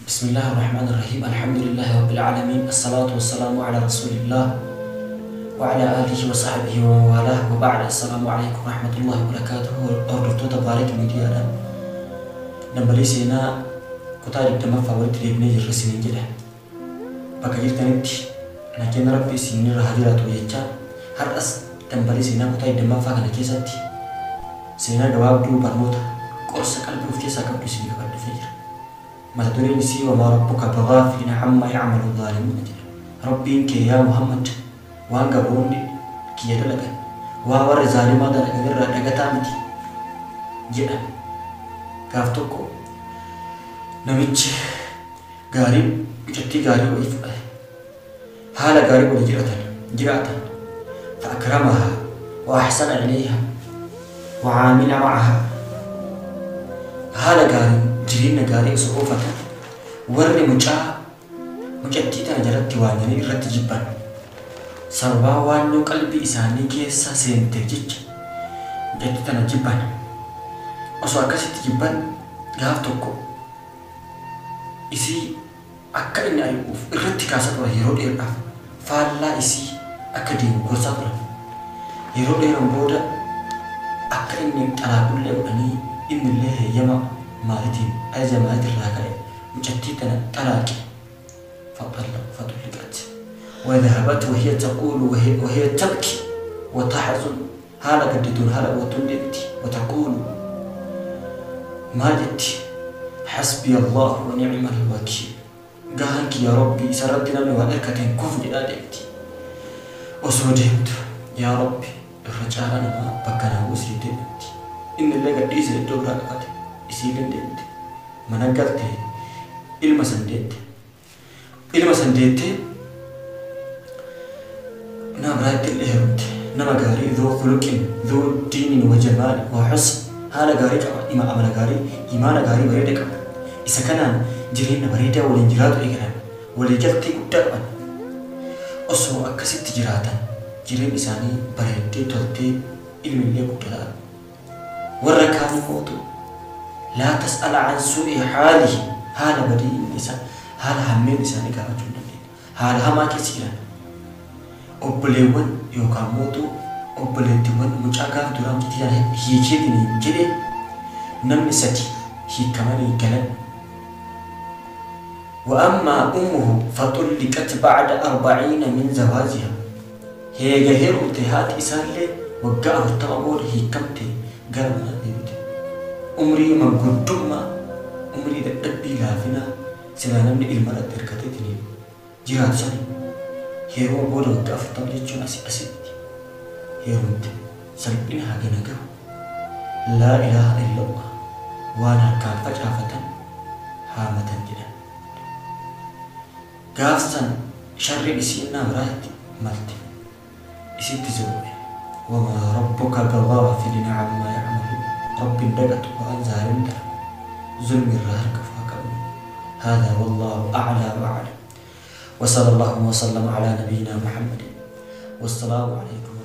بسم الله الرحمن الرحيم. الحمد لله رب العالمين، الصلاة والسلام على رسول الله وعلى آله وصحبه ومن والاه، وبعد. السلام عليكم ورحمة الله وبركاته. Hordoftoota Baarik Miidiyaadhaan dambalii seenaa kutaa 20ffaa walitti deebinee jirra isiniin jedha. Bakka jirtanitti nageenya Rabbi isinirra haa jiraatu jechaa, har'as dambalii seenaa kutaa 20ffaa kana keessatti seenaa gabaabduu barnoota qorsa qalbii of keessaa qabdu isinii qabadhufee jira. Mata dureen isii "وما ربك بغافل عما يعمل الظالمون" jedha. Rabbiin kee, yaa Muhammad, waan gabroonni kiyya dalagan, waa warri zaalimaa dalagan irraa dagataa miti jedha. Gaaf tokko namichi gaariin mucattii gaarii wayii fudhate. Haala gaarii walii jiraatan. فأكرمها وأحسن إليها وعامل معها. Haala gaariin jireenya gaarii osoo oofatan, warri mucaa mucattii tana jalatti waanyanii irratti jibban. Sababaa waanyoo qalbii isaanii keessa seenteef jecha mucattii tana jibban. Osoo akkasitti jibban, gaaf tokko isii akka inni ari'uuf irratti kaasaa turan. Yeroo dheeraadhaaf faallaa isii akka deemu gorsaa turan. Yeroo dheeran booda akka inni xalaaqullee godhanii, innillee heeyyama maalitiin, ajaja maalitirraa ka'e mucattii tana xalaaqe. فطلقت وذهبت وهي تقول وهي تبكي وتحزن. haala gaddituun, haala bootuun deemti. وتقول, maal jetti? "حسبي الله ونعم الوكيل." Gahaan kiyya Rabbi, isarratti namni waan hirkateen kufu jedhaa deemti. Osoo deemtu, "Yaa Rabbi, irra caalaa namaa bakka naa buusi" jettee deemti. Inni illee gadhiise, iddoo biraa qabate. Isiillee deemte, mana galte, ilma san deette. Ilma san deettee nama biraatti illee heerumte. Nama gaarii, ذو خلق، ذو دين وجمال وحسن, haala gaarii qaba, ima amala gaarii, imaana gaarii bareeda qaba. Isa kanaan jireenya bareedaa waliin jiraatu eegalan. Walii galtee guddaa qaban. Osoo akkasitti jiraatan, jireenyi isaanii bareeddee toltee, ilmi illee guddataa, warra kaan mootu لا تسأل عن سوء حاله, haala badii inni isaa, haala hammeen isaanii gaafachuu hin dandeenye. Haala hamaa keessa jiran. Obboleewwan yookaan mootu obboleettiiwwan mucaa gaaf duraa mucattii kana hiikeetiin jedhee, namni sadi hiikamanii galan. وأما أمه فطلقت بعد 40 من زواجها. Heega heerumte haati isaallee waggaa 40 booda hiikamte gara manaa deebite. Umrii manguddummaa, umrii dadhabbii, laafinaa, silaa namni ilma irratti hirkateetiin jiraatu sani, heeruma booda waggaa 40 jechuun asii asitti heerumte. Salphina hagana gahu! لا إله إلا الله. Waan harkaan facaafatan haamatan jedhan. Gaafsan sharriin isiin nama biraatti malte, isitti zuume. وما ربك بغافل عما يعملون. Rabbiin dagatu waan zaalim dalagu. Zulmi irraa harka ufaa qabnu. هذا والله أعلى وأعلم، وصلى الله وسلم على نبينا محمد، والسلام عليكم.